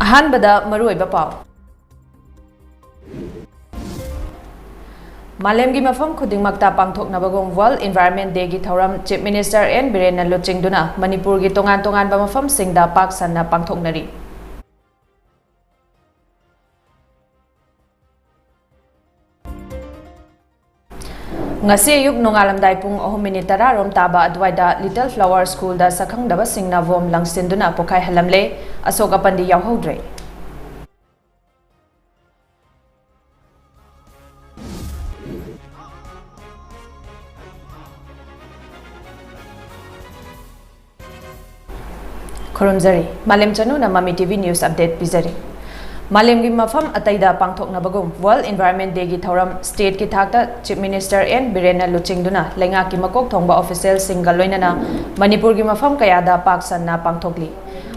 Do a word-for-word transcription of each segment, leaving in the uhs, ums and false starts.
ꯑꯍꯥꯟꯕꯗ ꯃꯔꯨꯑꯣꯏꯕ ꯄꯥꯎ꯫ ꯃꯥꯂꯦꯝꯒꯤ ꯃꯐꯝ ꯈꯨꯗꯤꯡꯃꯛꯇ ꯄꯥꯡꯊꯣꯛꯅꯕꯒꯨꯝ World Environment Dayꯒꯤ ꯊꯧꯔꯝ Chief Minister N ꯕꯤꯔꯦꯟꯅ ꯂꯨꯆꯤꯡꯗꯨꯅ ꯃꯅꯤꯄꯨꯔꯒꯤ ꯇꯣꯉꯥꯟ ꯇꯣꯉꯥꯟꯕ ꯃꯐꯝꯁꯤꯡꯗ ꯄꯥꯛ ꯁꯟꯅ ꯄꯥꯡꯊꯣꯛꯅꯔꯤ꯫ ꯉꯁꯤ ꯑꯌꯨꯛ ꯅꯣꯡꯉꯥꯜꯂꯝꯗꯥꯏ ꯄꯨꯡ ꯑꯍꯨꯝ ꯃꯤꯅꯤꯠ ꯇꯔꯥ ꯔꯣꯝ ꯇꯥꯕ ꯑꯗꯨꯋꯥꯏꯗ Little Flower Schoolꯗ ꯁꯛꯈꯪꯗꯕꯁꯤꯡꯅ ꯕꯣꯝ ꯂꯪꯁꯤꯟꯗꯨꯅ ꯄꯣꯈꯥꯏꯍꯜꯂꯝꯂꯦ꯫ ꯑꯁꯣꯛ ꯑꯄꯟꯗꯤ ꯌꯥꯎꯍꯧꯗ꯭ꯔꯦ꯫ ꯈꯨꯔꯨꯝꯖꯔꯤ꯫ ꯃꯥꯂꯦꯝ ꯆꯅꯨꯅ ꯃꯃꯤ ꯇꯤ ꯚꯤ News Update ꯄꯤꯖꯔꯤ꯫ ꯃꯥꯂꯦꯝꯒꯤ ꯃꯐꯝ ꯑꯇꯩꯗ ꯄꯥꯡꯊꯣꯛꯅꯕꯒꯨꯝ World Environment Dayꯒꯤ ꯊꯧꯔꯝ stateꯀꯤ ꯊꯥꯛꯇ Chief Minister N ꯕꯤꯔꯦꯟꯅ ꯂꯨꯆꯤꯡꯗꯨꯅ ꯂꯩꯉꯥꯛꯀꯤ ꯃꯀꯣꯛ ꯊꯣꯡꯕ officialꯁꯤꯡꯒ ꯂꯣꯏꯅꯅ ꯃꯅꯤꯄꯨꯔꯒꯤ ꯃꯐꯝ ꯀꯌꯥꯗ ꯄꯥꯛ ꯁꯟꯅ ꯄꯥꯡꯊꯣꯛꯂꯤ꯫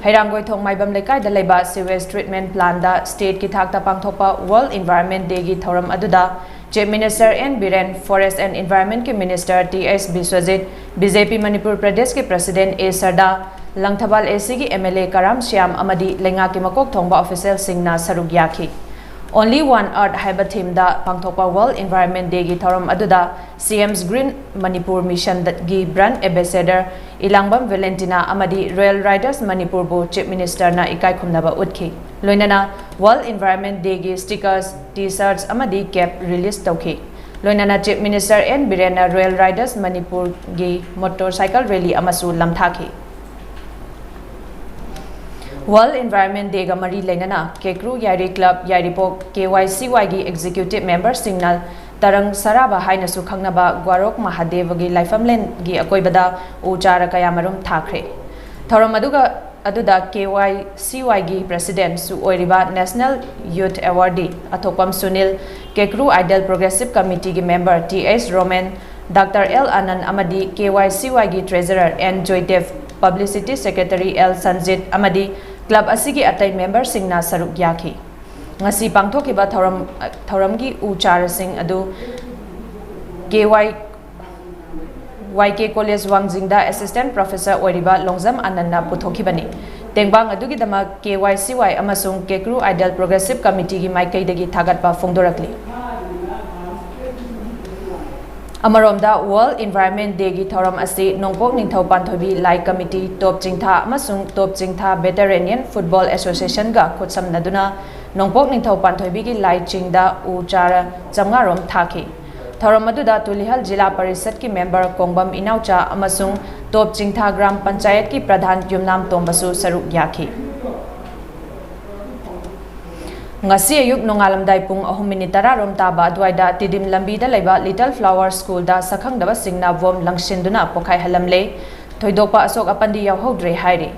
ꯍꯩꯔꯥꯡꯒꯣꯏꯊꯣꯡ ꯃꯥꯏꯕꯝ ꯂꯩꯀꯥꯏꯗ ꯂꯩꯕ sewage treatment plantꯗ stateꯀꯤ ꯊꯥꯛꯇ ꯄꯥꯡꯊꯣꯛꯄ World Environment Dayꯒꯤ ꯊꯧꯔꯝ ꯑꯗꯨꯗ Chief Minister N Biren, Forest and Environmentꯀꯤ Minister T H Biswajit, B J P Manipur ꯄ꯭ꯔꯗꯦꯁꯀꯤ President A Sarda, Langthabal A ꯁꯤꯒꯤ M L A Karam Shyam ꯑꯃꯗꯤ ꯂꯩꯉꯥꯛꯀꯤ ꯃꯀꯣꯛ ꯊꯣꯡꯕ officialꯁꯤꯡꯅ ꯁꯔꯨꯛ ꯌꯥꯈꯤ꯫ Only One Earth ꯍꯥꯏꯕ themeꯗ ꯄꯥꯡꯊꯣꯛꯄ World Environment Dayꯒꯤ ꯊꯧꯔꯝ ꯑꯗꯨꯗ CM's Green Manipur Missionꯒꯤ Brand Ambassador ꯏꯂꯥꯡꯕꯝ ꯚꯦꯂꯦꯟꯇꯤꯅꯥ ꯑꯃꯗꯤ Royal Riders ꯃꯅꯤꯄꯨꯔꯕꯨ Chief Ministerꯅ ꯏꯀꯥꯏ ꯈꯨꯝꯅꯕ ꯎꯠꯈꯤ꯫ ꯂꯣꯏꯅꯅ World Environment Dayꯒꯤ stickers, T-shirts ꯑꯃꯗꯤ cap release ꯇꯧꯈꯤ꯫ ꯂꯣꯏꯅꯅ Chief Minister N ꯕꯤꯔꯦꯟꯅ Royal Riders ꯃꯅꯤꯄꯨꯔꯒꯤ motorcycle rally ꯑꯃꯁꯨ ꯂꯝꯊꯥꯈꯤ꯫ World Environment Dayꯒ ꯃꯔꯤ ꯂꯩꯅꯅ ꯀꯦꯀ꯭ꯔꯨ ꯌꯥꯏꯔꯤ club ꯌꯥꯏꯔꯤꯄꯣꯛ K Y C Yꯒꯤ executive memberꯁꯤꯡꯅ ꯇꯔꯪ ꯁꯔꯥꯕ ꯍꯥꯏꯅꯁꯨ ꯈꯪꯅꯕ ꯒ꯭ꯋꯥꯔꯣꯛ ꯃꯍꯥꯗꯦꯕꯒꯤ ꯂꯥꯏꯐꯝꯂꯦꯟꯒꯤ ꯑꯀꯣꯏꯕꯗ ꯎ ꯆꯥꯔ ꯀꯌꯥꯃꯔꯨꯝ ꯊꯥꯈ꯭ꯔꯦ꯫ ꯊꯧꯔꯝ ꯑꯗꯨꯒ, ꯑꯗꯨꯗ K Y C Yꯒꯤ Presidentꯁꯨ ꯑꯣꯏꯔꯤꯕ National Youth Awardee Athokpam Sunil, Kekru Idol Progressive Committeeꯒꯤ member T H Romen, doctor L Anand ꯑꯃꯗꯤ K Y C Yꯒꯤ Treasurer N Joydeb, Publicity Secretary L Sanjit ꯑꯃꯗꯤ club ꯑꯁꯤꯒꯤ ꯑꯇꯩ memberꯁꯤꯡꯅ ꯁꯔꯨꯛ ꯌꯥꯈꯤ꯫ ꯉꯁꯤ ꯄꯥꯡꯊꯣꯛꯈꯤꯕ ꯊꯧꯔꯝ, ꯊꯧꯔꯝꯒꯤ ꯎ ꯆꯥꯔꯁꯤꯡ ꯑꯗꯨ K Y, Y K College ꯋꯥꯡꯖꯤꯡꯗ Assistant Professor ꯑꯣꯏꯔꯤꯕ ꯂꯣꯡꯖꯝ ꯑꯥꯅꯟꯅ ꯄꯨꯊꯣꯛꯈꯤꯕꯅꯤ꯫ ꯇꯦꯡꯕꯥꯡ ꯑꯗꯨꯒꯤꯗꯃꯛ ꯀꯦ ꯋꯥꯏ ꯁꯤ ꯋꯥꯏ ꯑꯃꯁꯨꯡ ꯀꯦꯀ꯭ꯔꯨ ꯑꯥꯏꯗꯜ ꯄ꯭ꯔꯣꯒ꯭ꯔꯦꯁꯤꯞ ꯀꯃꯤꯇꯤꯒꯤ ꯃꯥꯏꯀꯩꯗꯒꯤ ꯊꯥꯒꯠꯄ ꯐꯣꯡꯗꯣꯔꯛꯂꯤ꯫ ꯑꯃꯔꯣꯝꯗ, ꯋꯥꯔꯜ ꯏꯟꯚꯥꯏꯔꯟꯃꯦꯟ ꯗꯦꯒꯤ ꯊꯧꯔꯝ ꯑꯁꯤ ꯅꯣꯡꯄꯣꯛ ꯅꯤꯡꯊꯧ ꯄꯥꯟꯊꯣꯏꯕꯤ ꯂꯥꯏ ꯀꯃꯤꯇꯤ, ꯇꯣꯞ ꯆꯤꯡꯊꯥ ꯑꯃꯁꯨꯡ ꯇꯣꯞ ꯆꯤꯡꯊꯥ ꯕꯦꯇꯔꯦꯅꯤꯌꯟ ꯐꯨꯠꯕꯣꯜ ꯑꯦꯁꯣꯁꯤꯌꯦꯁꯟꯒ ꯈꯨꯠꯁꯝꯅꯗꯨꯅ ꯅꯣꯡꯄꯣꯛ ꯅꯤꯡꯊꯧ ꯄꯥꯟꯊꯣꯏꯕꯤꯒꯤ ꯂꯥꯏ ꯆꯤꯡꯗ ꯎ ꯆꯥꯔ ꯆꯥꯝꯃꯉꯥ ꯔꯣꯝ ꯊꯥꯈꯤ꯫ ꯊꯧꯔꯝ ꯑꯗꯨꯗ ꯇꯨꯂꯤꯍꯜ ꯖꯤꯂꯥ ꯄꯔꯤꯁꯠꯀꯤ ꯃꯦꯝꯕꯔ ꯀꯣꯡꯕꯝ ꯏꯅꯥꯎꯆꯥ ꯑꯃꯁꯨꯡ ꯇꯣꯞ ꯆꯤꯡꯊꯥ ꯒ꯭ꯔꯥꯝ ꯄꯟꯆꯥꯌꯠꯀꯤ ꯄ꯭ꯔꯙꯥꯟ ꯌꯨꯝꯅꯥꯝ ꯇꯣꯝꯕꯁꯨ ꯁꯔꯨꯛ ꯌꯥꯈꯤ꯫ ꯉꯁꯤ ꯑꯌꯨꯛ ꯅꯣꯡꯉꯥꯜꯂꯝꯗꯥꯏ ꯄꯨꯡ ꯑꯍꯨꯝ ꯃꯤꯅꯤꯠ ꯇꯔꯥ ꯔꯣꯝ ꯇꯥꯕ ꯑꯗꯨꯋꯥꯏꯗ ꯇꯤꯗꯤꯝ ꯂꯝꯕꯤꯗ ꯂꯩꯕ ꯂꯤꯇꯜ ꯐ꯭ꯂꯥꯋꯔ ꯁ꯭ꯀꯨꯜꯗ ꯁꯛꯈꯪꯗꯕꯁꯤꯡꯅ ꯕꯣꯝ ꯂꯪꯁꯤꯟꯗꯨꯅ ꯄꯣꯈꯥꯏꯍꯜꯂꯝꯂꯦ꯫ ꯊꯣꯏꯗꯣꯛꯄ ꯑꯁꯣꯛ ꯑꯄꯟꯗꯤ ꯌꯥꯎꯍꯧꯗ꯭ꯔꯦ ꯍꯥꯏꯔꯤ꯫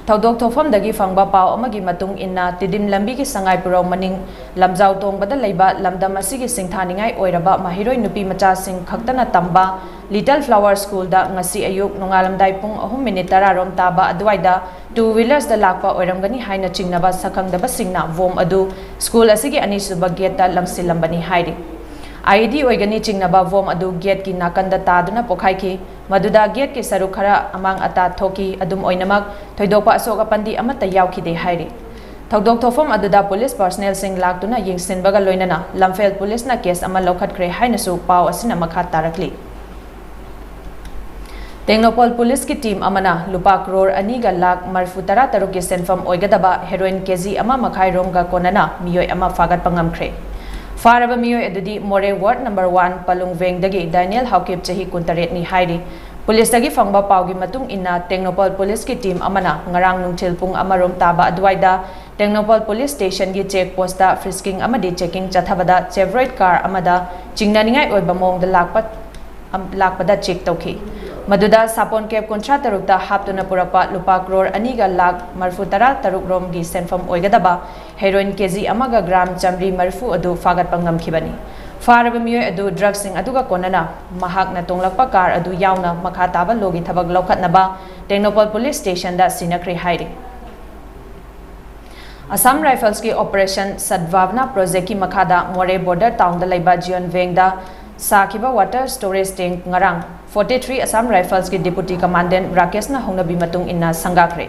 ꯊꯧꯗꯣꯛ ꯊꯣꯛꯐꯝꯗꯒꯤ ꯐꯪꯕ ꯄꯥꯎ ꯑꯃꯒꯤ ꯃꯇꯨꯡ ꯏꯟꯅ, ꯇꯤꯗꯤꯝ ꯂꯝꯕꯤꯒꯤ ꯁꯉꯥꯏꯄꯨꯔꯧ ꯃꯅꯤꯡ ꯂꯝꯖꯥꯎ ꯇꯣꯡꯕꯗ ꯂꯩꯕ ꯂꯝꯗꯝ ꯑꯁꯤꯒꯤ ꯁꯤꯡꯊꯥꯅꯤꯡꯉꯥꯏ ꯑꯣꯏꯔꯕ ꯃꯍꯩꯔꯣꯏ ꯅꯨꯄꯤ ꯃꯆꯥꯁꯤꯡ ꯈꯛꯇꯅ ꯇꯝꯕ ꯂꯤꯇꯜ ꯐ꯭ꯂꯥꯋꯔ ꯁ꯭ꯀꯨꯜꯗ ꯉꯁꯤ ꯑꯌꯨꯛ ꯅꯣꯡꯉꯥꯜꯂꯝꯗꯥꯏ ꯄꯨꯡ ꯑꯍꯨꯝ ꯃꯤꯅꯤꯠ ꯇꯔꯥ ꯔꯣꯝ ꯇꯥꯕ ꯑꯗꯨꯋꯥꯏꯗ ꯇꯨ ꯋꯤꯂꯔꯁꯇ ꯂꯥꯛꯄ ꯑꯣꯏꯔꯝꯒꯅꯤ ꯍꯥꯏꯅ ꯆꯤꯡꯅꯕ ꯁꯛꯈꯪꯗꯕꯁꯤꯡꯅ ꯕꯣꯝ ꯑꯗꯨ ꯁ꯭ꯀꯨꯜ ꯑꯁꯤꯒꯤ ꯑꯅꯤꯁꯨꯕ ꯒꯦꯠꯇ ꯂꯪꯁꯤꯜꯂꯝꯕꯅꯤ ꯍꯥꯏꯔꯤ꯫ ꯑꯥꯏꯏꯗꯤ ꯑꯣꯏꯒꯅꯤ ꯆꯤꯡꯅꯕ ꯕꯣꯝ ꯑꯗꯨ ꯒꯦꯠꯀꯤ ꯅꯥꯀꯟꯗ ꯇꯥꯗꯨꯅ ꯄꯣꯈꯥꯏꯈꯤ꯫ ꯃꯗꯨꯗ ꯒꯦꯠꯀꯤ ꯁꯔꯨꯛ ꯈꯔ ꯑꯃꯥꯡ ꯑꯇꯥ ꯊꯣꯛꯈꯤ꯫ ꯑꯗꯨꯝ ꯑꯣꯏꯅꯃꯛ, ꯊꯣꯏꯗꯣꯛꯄ ꯑꯁꯣꯛ ꯑꯄꯟꯗꯤ ꯑꯃꯠꯇ ꯌꯥꯎꯈꯤꯗꯦ ꯍꯥꯏꯔꯤ꯫ ꯊꯧꯗꯣꯛ ꯊꯣꯛꯐꯝ ꯑꯗꯨꯗ ꯄꯨꯂꯤꯁ ꯄꯔꯁꯅꯦꯜꯁꯤꯡ ꯂꯥꯛꯇꯨꯅ ꯌꯦꯡꯁꯤꯟꯕꯒ ꯂꯣꯏꯅꯅ ꯂꯝꯐꯦꯜ ꯄꯨꯂꯤꯁꯅ ꯀꯦꯁ ꯑꯃ ꯂꯧꯈꯠꯈ꯭ꯔꯦ ꯍꯥꯏꯅꯁꯨ ꯄꯥꯎ ꯑꯁꯤꯅ ꯃꯈꯥ ꯇꯥꯔꯛꯂꯤ꯫ ꯇꯦꯡꯅꯧꯄꯜ ꯄꯨꯂꯤꯁꯀꯤ ꯇꯤꯝ ꯑꯃꯅ ꯂꯨꯄꯥ ꯀ꯭ꯔꯣꯔ ꯑꯅꯤꯒ ꯂꯥꯈ ꯃꯔꯤꯐꯨ ꯇꯔꯥ ꯇꯔꯨꯛꯀꯤ ꯁꯦꯟꯐꯝ ꯑꯣꯏꯒꯗꯕ ꯍꯦꯔꯣꯏꯟ ꯀꯦꯖꯤ ꯑꯃ ꯃꯈꯥꯏ ꯔꯣꯝꯒ ꯀꯣꯟꯅꯅ ꯃꯤꯑꯣꯏ ꯑꯃ ꯐꯥꯒꯠꯄ ꯉꯝꯈ꯭ꯔꯦ꯫ ꯐꯥꯔꯕ ꯃꯤꯑꯣꯏ ꯑꯗꯨꯗꯤ ꯃꯣꯔꯦ ꯋꯥꯔꯗ ꯅꯝꯕꯔ ꯋꯥꯟ ꯄꯂꯨꯡ ꯋꯦꯡꯗꯒꯤ ꯗꯥꯏꯅꯦꯜ ꯍꯥꯎꯀꯤꯞ, ꯆꯍꯤ ꯀꯨꯟꯇꯔꯦꯠꯅꯤ ꯍꯥꯏꯔꯤ꯫ ꯄꯨꯂꯤꯁꯇꯒꯤ ꯐꯪꯕ ꯄꯥꯎꯒꯤ ꯃꯇꯨꯡ ꯏꯟꯅ, ꯇꯦꯡꯅꯧꯄꯜ ꯄꯨꯂꯤꯁꯀꯤ ꯇꯤꯝ ꯑꯃꯅ ꯉꯔꯥꯡ ꯅꯨꯡꯊꯤꯜ ꯄꯨꯡ ꯑꯃ ꯔꯣꯝ ꯇꯥꯕ ꯑꯗꯨꯋꯥꯏꯗ ꯇꯦꯡꯅꯧꯄꯜ ꯄꯨꯂꯤꯁ ꯁ꯭ꯇꯦꯁꯟꯒꯤ ꯆꯦꯛ ꯄꯣꯁꯇ ꯐ꯭ꯔꯤꯁꯀꯤꯡ ꯑꯃꯗꯤ ꯆꯦꯀꯤꯡ ꯆꯠꯊꯕꯗ ꯆꯦꯚ꯭ꯔꯣꯏꯗ ꯀꯥꯔ ꯑꯃꯗ ꯆꯤꯡꯅꯅꯤꯡꯉꯥꯏ ꯑꯣꯏꯕ ꯃꯑꯣꯡꯗ ꯂꯥꯛꯄ, ꯑꯝ, ꯂꯥꯛꯄꯗ ꯆꯦꯛ ꯇꯧꯈꯤ꯫ ꯃꯗꯨꯗ ꯁꯥꯄꯣꯟ ꯀꯦꯞ ꯀꯨꯟꯊ꯭ꯔꯥ ꯇꯔꯨꯛꯇ ꯍꯥꯞꯇꯨꯅ ꯄꯨꯔꯛꯄ ꯂꯨꯄꯥ ꯀ꯭ꯔꯣꯔ ꯑꯅꯤꯒ ꯂꯥꯈ ꯃꯔꯤꯐꯨ ꯇꯔꯥ ꯇꯔꯨꯛ ꯔꯣꯝꯒꯤ ꯁꯦꯟꯐꯝ ꯑꯣꯏꯒꯗꯕ ꯍꯦꯔꯣꯏꯟ ꯀꯦꯖꯤ ꯑꯃꯒ ꯒ꯭ꯔꯥꯝ ꯆꯥꯃꯔꯤ ꯃꯔꯤꯐꯨ ꯑꯗꯨ ꯐꯥꯒꯠꯄ ꯉꯝꯈꯤꯕꯅꯤ꯫ ꯐꯥꯔꯕ ꯃꯤꯑꯣꯏ ꯑꯗꯨ ꯗ꯭ꯔꯒꯁꯤꯡ ꯑꯗꯨꯒ ꯀꯣꯟꯅꯅ ꯃꯍꯥꯛꯅ ꯇꯣꯡꯂꯛꯄ ꯀꯥꯔ ꯑꯗꯨ ꯌꯥꯎꯅ ꯃꯈꯥ ꯇꯥꯕ ꯂꯣꯒꯤ ꯊꯕꯛ ꯂꯧꯈꯠꯅꯕ ꯇꯦꯡꯅꯧꯄꯜ ꯄꯨꯂꯤꯁ ꯁ꯭ꯇꯦꯁꯟꯗ ꯁꯤꯟꯅꯈ꯭ꯔꯦ ꯍꯥꯏꯔꯤ꯫ ꯑꯁꯥꯝ ꯔꯥꯏꯐꯜꯁꯀꯤ ꯑꯣꯄꯔꯦꯁꯟ ꯁꯗꯚꯥꯕꯅꯥ ꯄ꯭ꯔꯣꯖꯦꯛꯀꯤ ꯃꯈꯥꯗ ꯃꯣꯔꯦ ꯕꯣꯔꯗꯔ ꯇꯥꯎꯟꯗ ꯂꯩꯕ ꯖꯤꯌꯣꯟ ꯋꯦꯡꯗ ꯁꯥꯈꯤꯕ ꯋꯥꯇꯔ ꯁ꯭ꯇꯣꯔꯦꯖ ꯇꯦꯡꯛ ꯉꯔꯥꯡ ꯐꯣꯔꯇꯤ ꯊ꯭ꯔꯤ ꯑꯁꯥꯝ ꯔꯥꯏꯐꯜꯁꯀꯤ ꯗꯤꯄꯨꯇꯤ ꯀꯃꯥꯟꯗꯦꯟ ꯔꯥꯀꯦꯁꯅ ꯍꯧꯅꯕꯤ ꯃꯇꯨꯡ ꯏꯟꯅ ꯁꯪꯒꯥꯈ꯭ꯔꯦ꯫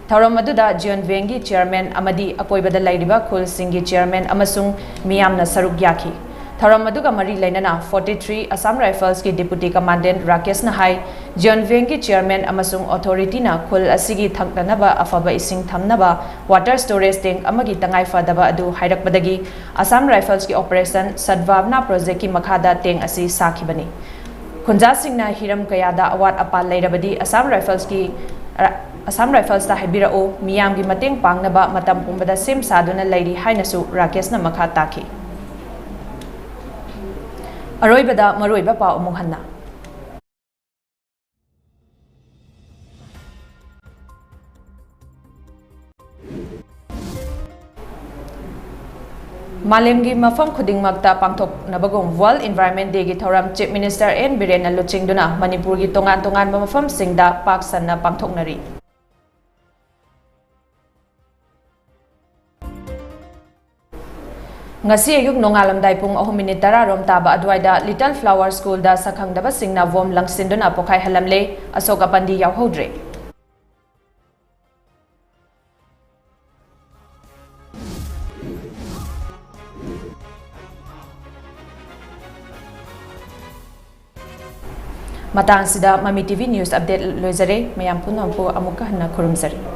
ꯊꯧꯔꯝ ꯑꯗꯨꯗ ꯖꯤꯌꯣꯟ ꯚꯦꯡꯒꯤ ꯆꯤꯌꯔꯃꯦꯟ ꯑꯃꯗꯤ ꯑꯀꯣꯏꯕꯗ ꯂꯩꯔꯤꯕ ꯈꯨꯜꯁꯤꯡꯒꯤ ꯆꯤꯌꯔꯃꯦꯟ ꯑꯃꯁꯨꯡ ꯃꯤꯌꯥꯝꯅ ꯁꯔꯨꯛ ꯌꯥꯈꯤ꯫ ꯊꯧꯔꯝ ꯑꯗꯨꯒ ꯃꯔꯤ ꯂꯩꯅꯅ forty three Assam Riflesꯀꯤ deputy commandant ꯔꯥꯀꯦꯁꯅ ꯍꯥꯏ, ꯖꯤꯌꯣꯟ ꯚꯦꯡꯒꯤ ꯆꯤꯌꯔꯃꯦꯟ ꯑꯃꯁꯨꯡ ꯑꯣꯊꯣꯔꯤꯇꯤꯅ ꯈꯨꯜ ꯑꯁꯤꯒꯤ ꯊꯛꯅꯅꯕ ꯑꯐꯕ ꯏꯁꯤꯡ ꯊꯝꯅꯕ water storage tank ꯑꯃꯒꯤ ꯇꯉꯥꯏ ꯐꯗꯕ ꯑꯗꯨ ꯍꯥꯏꯔꯛꯄꯗꯒꯤ Assam Riflesꯀꯤ Operation Sadbhavna projectꯀꯤ ꯃꯈꯥꯗ tank ꯑꯁꯤ ꯁꯥꯈꯤꯕꯅꯤ꯫ ꯈꯨꯟꯖꯥꯁꯤꯡꯅ ꯍꯤꯔꯝ ꯀꯌꯥꯗ ꯑꯋꯥꯠ ꯑꯄꯥ ꯂꯩꯔꯕꯗꯤ Assam Riflesꯀꯤ, Assam Riflesꯇ ꯍꯥꯏꯕꯤꯔꯛꯎ, ꯃꯤꯌꯥꯝꯒꯤ ꯃꯇꯦꯡ ꯄꯥꯡꯅꯕ ꯃꯇꯝ ꯄꯨꯝꯕꯗ ꯁꯦꯝ ꯁꯥꯗꯨꯅ ꯂꯩꯔꯤ ꯍꯥꯏꯅꯁꯨ ꯔꯥꯀꯦꯁꯅ ꯃꯈꯥ ꯇꯥꯈꯤ꯫ ꯑꯔꯣꯏꯕꯗ ꯃꯔꯨꯑꯣꯏꯕ ꯄꯥꯎ ꯑꯃꯨꯛ ꯍꯟꯅ꯫ ꯃꯥꯂꯦꯝꯒꯤ ꯃꯐꯝ ꯈꯨꯗꯤꯡꯃꯛꯇ ꯄꯥꯡꯊꯣꯛꯅꯕꯒꯨꯝ World Environment Dayꯒꯤ ꯊꯧꯔꯝ Chief Minister N ꯕꯤꯔꯦꯟꯅ ꯂꯨꯆꯤꯡꯗꯨꯅ ꯃꯅꯤꯄꯨꯔꯒꯤ ꯇꯣꯉꯥꯟ ꯇꯣꯉꯥꯟꯕ ꯃꯐꯝꯁꯤꯡꯗ ꯄꯥꯛ ꯁꯟꯅ ꯄꯥꯡꯊꯣꯛꯅꯔꯤ꯫ ꯉꯁꯤ ꯑꯌꯨꯛ ꯅꯣꯡꯉꯥꯜꯂꯝꯗꯥꯏ ꯄꯨꯡ ꯑꯍꯨꯝ ꯃꯤꯅꯤꯠ ꯇꯔꯥ ꯔꯣꯝ ꯇꯥꯕ ꯑꯗꯨꯋꯥꯏꯗ Little Flower Schoolꯗ ꯁꯛꯈꯪꯗꯕꯁꯤꯡꯅ ꯕꯣꯝ ꯂꯪꯁꯤꯟꯗꯨꯅ ꯄꯣꯈꯥꯏꯍꯜꯂꯝꯂꯦ꯫ ꯑꯁꯣꯛ ꯑꯄꯟꯗꯤ ꯌꯥꯎꯍꯧꯗ꯭ꯔꯦ꯫ ꯃꯇꯥꯡꯁꯤꯗ ꯃꯃꯤ TV news update ꯂꯣꯏꯖꯔꯦ꯫ ꯃꯌꯥꯝ ꯄꯨꯝꯅꯃꯛꯄꯨ ꯑꯃꯨꯛꯀ ꯍꯟꯅ ꯈꯨꯔꯨꯝꯖꯔꯤ꯫